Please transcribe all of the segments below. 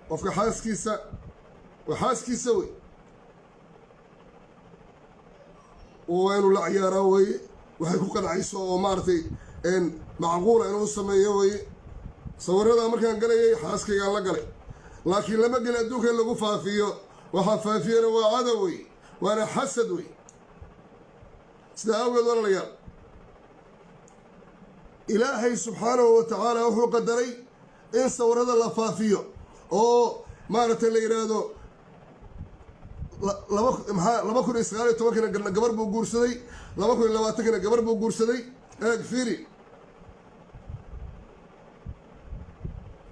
Qofka xaaskiisa waa xaaskiisa wey, waa inuu la ciyaaraa weeye, waxay ku qancayso oo maaragtay macquula inuu sameeyo weeye. Sawiradaa markaan galayay xaaskaygaan la galay, laakiin lama gelin adduunka in lagu faafiyo. Waxaa faafiyana waa cadow wey, waana xasad wey. Sidaa awgeed, walaalayaal, Ilaahay subxaanahu wa tacaala wuxuu qadaray in sawirada la faafiyo oo maaragtay la yidhaahdo laba maxaa 2019-kiina gabar buu guursaday, 2020-kiina gabar buu guursaday. Eeg, fiiri,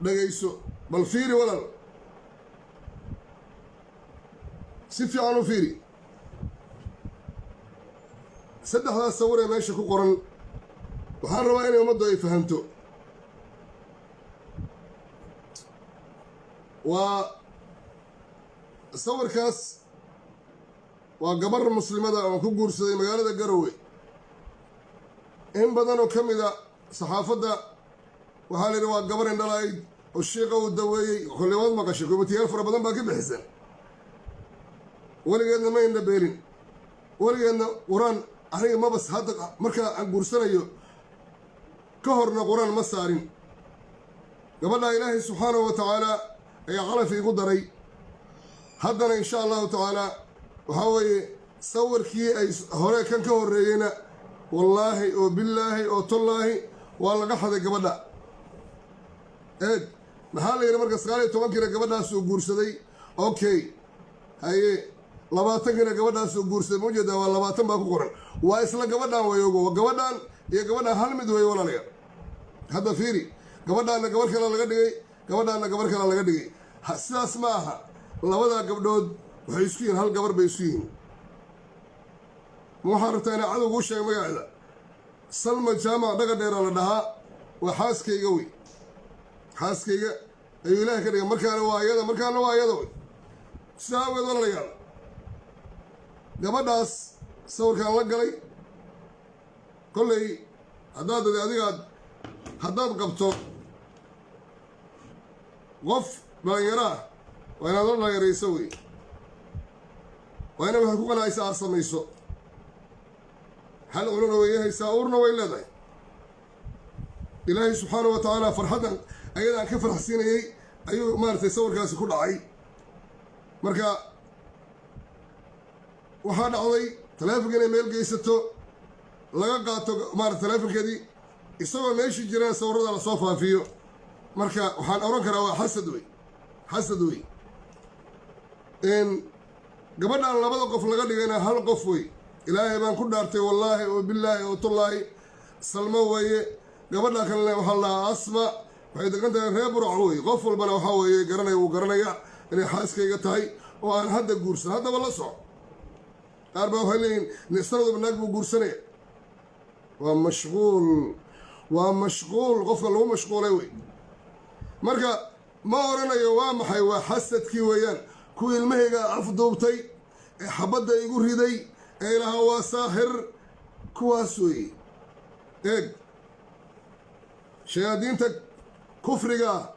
dhegayso, bal fiiri walaal, si fiican u fiiri saddexdaas sawir ee meesha ku qoran. Waxaan rabaa inay ummaddu ay fahamto. Waa sawirkaas, waa gabar muslimada oon ku guursaday magaalada Garowe. In badan oo ka mida saxaafadda waxaa la yidhi waa gabar indhalayd oo shiiqa uu daweeyey. Kolley waad maqashay, gobatiyaal fara badan baa ka bixisan. Weligeedna ma indhabeelin, weligeedna Qur-aan aniga mabas hadda markaa aan guursanayo ka horna Qur-aan ma saarin. Gabadhaa Ilaahay subxaanahu wa tacaala ayaa calaf iigu daray. Haddana insha Allahu tacaala waxaa weeye sawirkii ay hore kan ka horreeyeyna, wallaahi oo billaahi oo tollaahi, waa laga xaday gabadha. Eeg, maxaa la yidhi marka? 19-kiina gabadhaasuu guursaday. Okay, haye, 20-kiina gabadhaasuu guursaday. Ma ujeedaa? Waa 20 baa ku qoran. Waa isla gabadhan way, ogo, gabadhan iyo gabadhan hal mid wey, walaalayaal. Hadda fiiri, gabadhaana gabar kale laga dhigay, gabadhaana gabar kale laga dhigay. Sidaas ma aha. Labadaa gabdhood waxay isku yihiin, hal gabar bay isku yihiin. Ma waxaa rabtaa inaa cadowguu sheega magaceeda? Salma Jaamac Dhaga Dheera la dhahaa. Waa xaaskayga wey, xaaskayga ayuu Ilaahay ka dhigay. Markaana waa ayada, markaana waa ayada wey. Sidaa awgeed, walaalayaal, gabadhaas sawirkaan la galay kolley haddaad adigaad haddaad qabto qof dhalinyaro ah, waa inaad la dhalinyarayso wey, waa ina waxay ku qanacaysa aad samayso. Hal cununa way haysaa, uurna way leedahay. Ilaahay subxaanahu wa tacaala farxaddan ayadaan ka farxsiinayey ayuu maaragtay sawirkaasi ku dhacay. Marka waxaa dhacday taleefonka inay meel geysato, laga qaato maarata taleefonkeedii, isagoo meeshii jirana sawirada lasoo faafiyo. Marka waxaan oran karaa waa xasad wey, xasad wey. Gabadhan labada qof laga dhigayna hal qof wey. Ilaahay baan ku dhaartay, wallaahi oo billaahi oo tullaahi, Salmo weeye. Gabadha kalena waxaa la dhahaa Asma, waxay degan tahay reer Burco wey. Qof walbana waxaa weeye garanaya, wuu garanaya inay xaaskayga tahay oo aan hadda guursan. Haddaba la soco, qaar baa waxay leeyihin sanaduba naag buu guursanaya. Waa mashquul, waa mashquul qofka lagu mashquulay wey. Marka ma oranayo waa maxay, waa xasadkii weeyaan, kuwii ilmahayga afduubtay ee xabadda igu riday ee ilahaa waa saaxir, kuwaas weeye. Eeg, shayaadiinta kufriga ah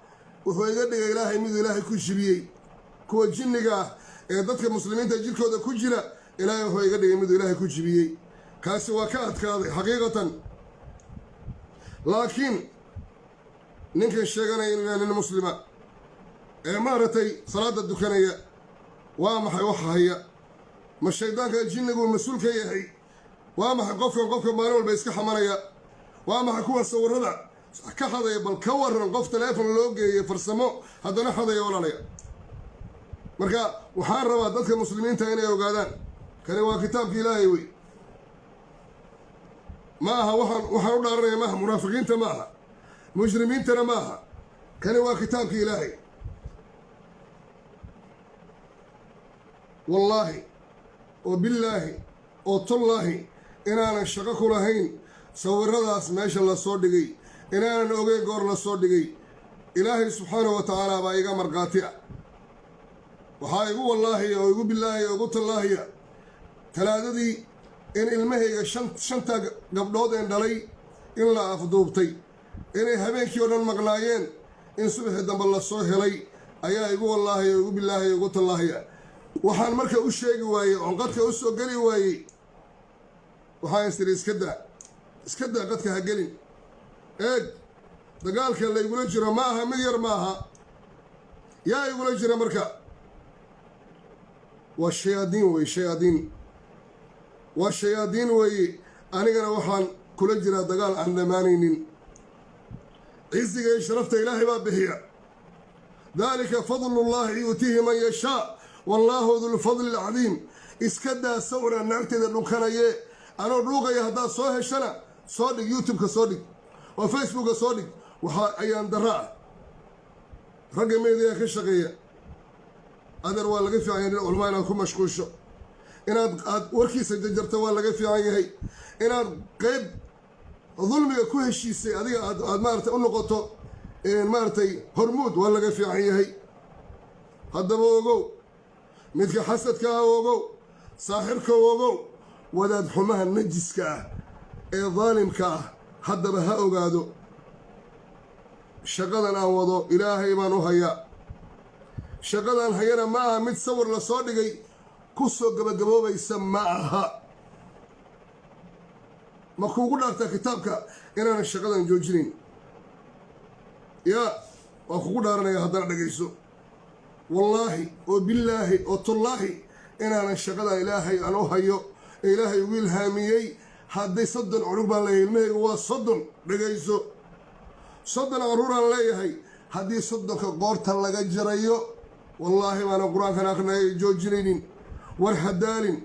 wuxuu iga dhigay Ilaahay miduu Ilaahay ku jibiyey. Kuwa jinniga ah ee dadka muslimiinta jirkooda ku jira, Ilaahay wuxuu iga dhigay miduu Ilaahay ku jibiyey. Kaasi waa ka adkaaday xaqiiqatan. Laakiin ninkan sheeganaya inuu yahay nin muslima ee maaragtay salaadda dukanaya, waa maxay waxa haya? Ma shaydaanka jinnigu mas-uul ka yahay? Waa maxay qofkan qofka maalin walba iska xamanaya? Waa maxay kuwa sawirada ka xadaya? Bal ka waran qof taleefon loo geeyey farsamo haddana xadaya, walaalaya? Marka waxaan rabaa dadka muslimiinta inay ogaadaan kani waa kitaabka Ilaahay wey. Ma aha waxaan u dhaaranaya, maaha munaafiqiinta, ma aha mujrimiintana, ma aha. Kani waa kitaabka Ilaahay. Wallaahi oo billaahi oo tullaahi inaanan shaqo ku lahayn sawiradaas meesha lasoo dhigay, inaanan ogeyn goor lasoo dhigay. Ilaahay subxaanahu wa tacaala baa iga markhaati ah. Waxaa igu wallaahiya oo igu bilaahiya oo igu tallaahiya Talaadadii in ilmahayga shanta gabdhood een dhalay in la afduubtay, inay habeenkii oo dhan maqnaayeen, in subaxii dambe lasoo helay. Ayaa igu wallaahiya, igu bilaahaya, igu tallaahiya. Waxaan marka u sheegi waayey oon qadka u soo geli waayey, waxaan is tiri, "Iska daa, iska daa, qadka ha gelin." Eeg, dagaalka laygula jiro ma aha mid yar, ma aha. Yaa igula jira marka? Waa shayaadiin wey, shayaadiin, waa shayaadiin weeye. Anigana waxaan kula jiraa dagaal aan dhammaanaynin. Cisiga iyo sharafta Ilaahay baa bixiya. ذلك فضل الله يؤتيه من يشاء والله ذو الفضل العظيم. Iska daa sawira naagteeda dhunkanaye anoo dhuuqaya. Haddaad soo heshana, soo dhig, YouTube-ka soo dhig oo Facebooka soo dhig. Waxaa ayaan darra ah ragga meediyaa ka shaqeeya. Adeer, waa laga fiican yahay culamaa inaad ku mashquusho, inaad aad warkiisa jajarto waa laga fiican yahay. Inaad qeyb dulmiga ku heshiisay adiga aad maaragtay u noqoto maaragtay hormuud waa laga fiican yahay. Haddaba ogow, midka xasadka ah ogow, saaxirka ogow, wadaad xumaha najiska ah ee daalimka ah, haddaba ha ogaado shaqadan aan wado Ilaahay baan u hayaa. Shaqadan hayana ma aha mid sawir la soo dhigay ku soo gabagaboobaysa, ma aha. Ma kuugu dhaartaa kitaabka inaanan shaqadan joojinayn? Yaa, waa kugu dhaaranaya. Haddana dhegayso: wallaahi oo billaahi oo tullaahi inaanan shaqadan Ilaahay aan u hayo ee Ilaahay ugu ilhaamiyey. Hadday 30 cunug baan leeyahay, ilmahayga waa 30, dhegayso, 30 carruuraan leeyahay. Haddii 30-ka qoorta laga jarayo, wallaahi baana Qur-aankan akrinaya joojinaynin. War hadaalin,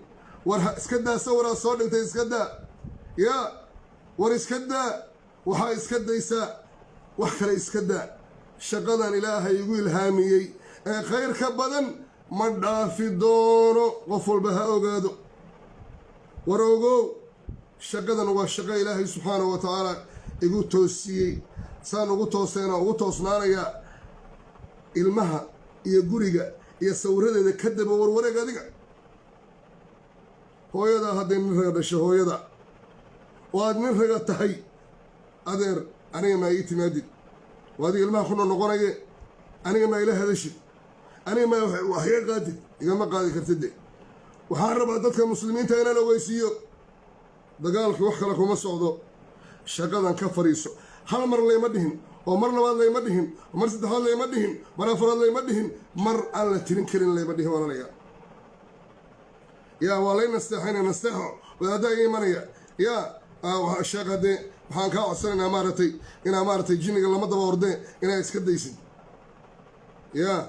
war iska daa sawiraa soo dhigtay, iska daa. Yaa, war iska daa, waxaa iska daysaa wax kale, iska daa. Shaqadan Ilaahay igu ilhaamiyey ee khayrka badan ma dhaafi doono. Qof walba ha ogaado. War ogow, shaqadan waa shaqo Ilaahay subxaanahu wa tacaala igu toosiyey. Saan ugu tooseena ugu toosnaanayaa. Ilmaha iyo guriga iyo sawiradeeda ka daba warwareeg. Adiga hooyadaa hadday nin raga dhasho, hooyada oo aad nin raga tahay, adeer, aniga maa ii timaadid? Oo adiga ilmaha ku noqonaye, aniga maa ila hadashid? Aniga maa wax iga qaadid? Igama qaadi kartide. Waxaan rabaa dadka muslimiinta inaan ogeysiiyo, dagaalku wax kale kuma socdo. Shaqadan ka fadhiiso hal mar layma dhihin, oo mar labaad layma dhihin, oo mar saddexaad layma dhihin, mar afaraad layma dhihin, mar aan la tirin karin layma dhihin. Walaalayaa, yaa, waa lay nasteexayna, nasteexo wadaaddaa iga imanaya. Yaa sheekh, haddee waxaan kaa codsanaynaa maaragtay inaa maaragtay jinniga lama daba ordee inaa iska daysid. Yaa,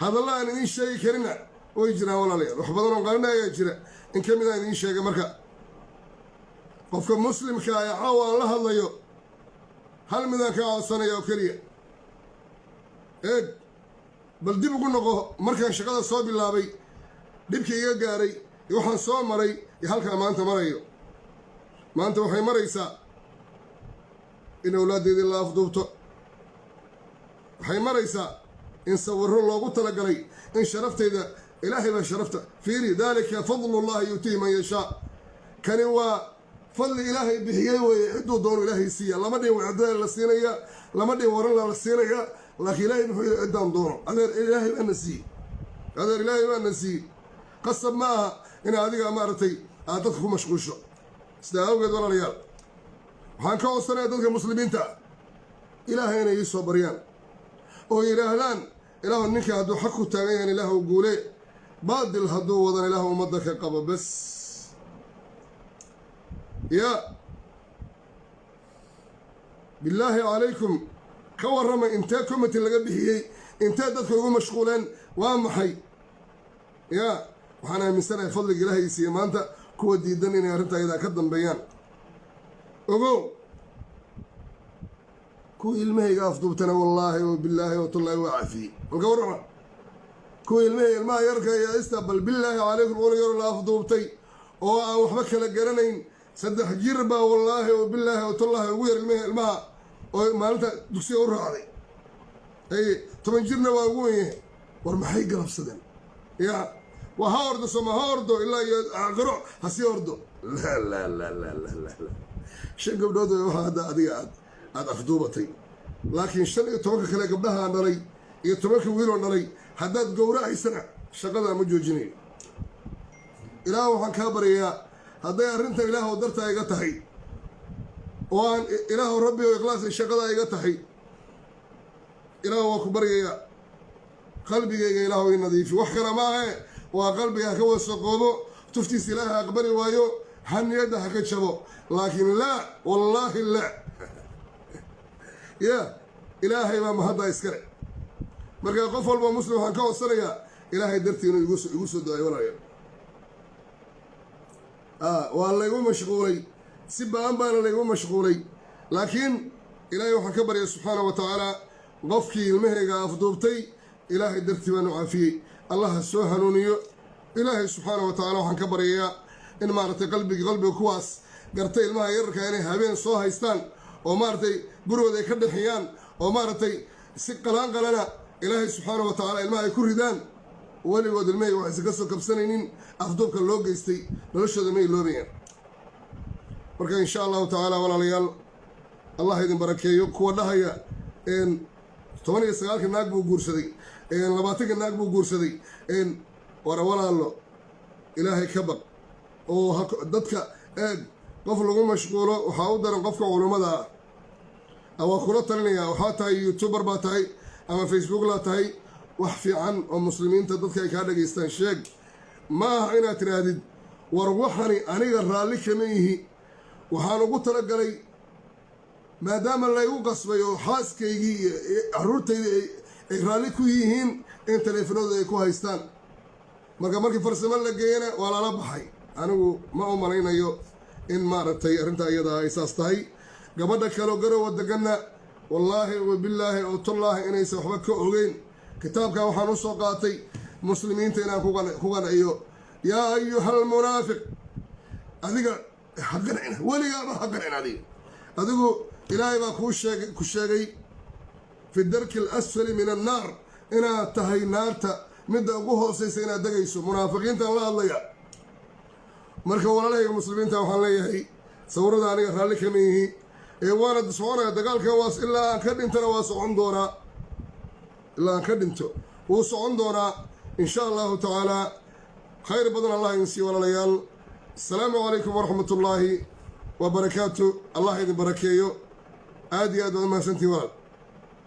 hadalla aan idiin sheegi karina way jiraan, walaalayaal. Wax badan oo qarina ayaa jira, in ka mid aan idiin sheegay. Marka qofka muslimka ee caawa aan la hadlayo, hal midaan kaa codsanaya oo keliya. Eeg, bal dib ugu noqo markaan shaqada soo bilaabay, dhibkii iga gaaray iyo waxaan soo maray iyo halkaa maanta marayo. Maanta waxay maraysaa in awlaaddeedii la afduubto. Waxay maraysaa in sawirro loogu talagalay in sharaftayda. Ilaahay baa sharafta fiiri. ذلك فضل الله يؤتيه من يشاء. Kani waa fadli Ilaahay bixiyey weeye, cidduu doono Ilaahay siiya. Lama dhihin wacdada la siinaya, lama dhihin waran la siinaya, laakiin Ilaahay muxuu yidhi? Ciddaan doono. Adeer, Ilaahay baana siiyey, adeer, Ilaahay baana siiyey. Qasab ma aha in adiga maaragtay aad dadka ku mashquusho. Sidaa awgeed, walaalayaal, waxaan ka codsanaya dadka muslimiinta ah Ilaahay inay ii soo baryaan oo yidhaahdaan: "Ilaahu, ninka hadduu xaq ku taagan yahan, Ilaahu guule, baadil hadduu wadan, Ilaahu ummadda ka qabo." Bas. Yaa, billaahi calaykum, ka warrama intee comment laga bixiyey, intee dadka ugu mashquuleen? Waa maxay? Yaa, waxaan aaminsanahay fadliga Ilaahay siiye maanta kuwa diidan inay arrinta ayadaa ka dambeeyaan. Ogow, kuwa ilmahayga afduubtana, wallaahi oo bilaahi oo tullaahi, waa cafiyey. Balka warrama kuwa ilmahayga, ilmaha yarka iyo ista. Bal billaahi calaykum, cunug yaro la afduubtay oo aan waxba kala garanayn, 3 jir baa, wallaahi oo bilaahi oo tullaahi, ugu yar ilmaha oo maalinta dugsiga u raacday. Ay 10 jirna waa ugu wenyahay. War maxay galabsadeen? Ya, waa ha ordo, sooma ha ordo ilaa iyo aakhiro ha sii ordo. Laa laa laa laa laa laa laa, shan gabdhood way waxaa hadda adiga aad afduubatay, laakiin 15-ka kale gabdhahaan dhalay. Iyo 10-ka wiiloo dhalay haddaad gowracaysana, shaqadaa ma joojinayo. Ilaah waxaan kaa baryayaa, hadday arrintan, Ilaahw, dartaa iga tahay oo aan, Ilaahu Rabbi oo ikhlaas shaqadaa iga tahay, Ilaah waa ku baryayaa, qalbigayga Ilaahu i nadiifi. Wax kale ma ahe, waa qalbiga ha ka wasaqoobo, tuftiisa Ilaaha aqbali waayo, ha niyadda ha ka jabo. Laakiin laa, wallaahi laa, ya Ilaahay baa mahaddaa iskale. Marka qof walba Muslim waxaan ka codsanayaa Ilaahay dartii inuu igu soo ducayo. Walaalayaal, waa laygu mashquulay, si ba'an baana laygu mashquulay, laakiin Ilaahay waxaan ka baryay subxaana wa tacaala, qofkii ilmahayga afduubtay, Ilaahay dartii baanu caafiyey, Allaha soo hanuuniyo. Ilaahay subxaana wa tacala waxaan ka baryayaa in, maaragtay, qalbiga kuwaas gartay ilmaha yararka inay habeen soo haystaan oo, maaragtay, gurigooda ay ka dhexiyaan oo, maaragtay, si qalaan qalana Ilaahay subxaana wa tacala ilmaha ay ku ridaan. Weligood ilmahayga waxaysan ka soo kabsanaynin afduubka loo geystay, noloshooda ma iloobayaan. Marka insha Allahu tacaala, walaalayaal, Allah idin barakeeyo. Kuwa dhahaya 19-ka naag buu guursaday, 20-ka naag buu guursaday, wara walaalo, Ilaahay ka baq oo dadka eeg. Qof lagu mashquulo waxaa u daran qofka culummada ah. Waa kula talinayaa, waxaa tahay YouTuber baa tahay ama Facebook laa tahay, wax fiican oo Muslimiinta dadka ay kaa dhagaystaan sheeg. Ma aha inaad tidhaahdid, "War waxani aniga raalli kama ihi, waxaan ugu talagalay maadaama laygu qasbay oo xaaskaygii iyo caruurtaydii ay raalli ku yihiin in taleefanadooda ay ku haystaan." Marka markii farsamo la geeyana waa lala baxay. Anigu ma u malaynayo in, maaragtay, arrintaa iyadaa ay saas tahay. Gabadha kaleo Garowa deganna, wallaahi wabillaahi oo tullaahi inaysan waxba ka ogeyn. Kitaabkan waxaan u soo qaatay Muslimiinta inaan ku qanciyo. Yaa ayuha almunaafiq, adiga ha qancina, weligaaba ha qancin. Adigu Ilaahay baa kuu sheegay, ku sheegay fi darki alasfali min annaar inaad tahay, naarta midda ugu hoosaysa inaad degayso. Munaafiqiintaan la hadlaya. Marka walaalahayga Muslimiinta waxaan leeyahay, sawirada aniga raalli kama yihi ee waana soconaya dagaalkan. Waas ilaa aan ka dhintana waa socon doonaa, ilaa aan ka dhinto wuu socon doonaa, insha Allahu tacaala. Khayr badan Allah idin siiyo, walaalayaal. Asalaamu calaykum waraxmat ullaahi wa barakaatu. Allah idin barakeeyo. Aad iyo aad baad umahadsantihin, walaal.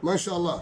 Maa sha Allah.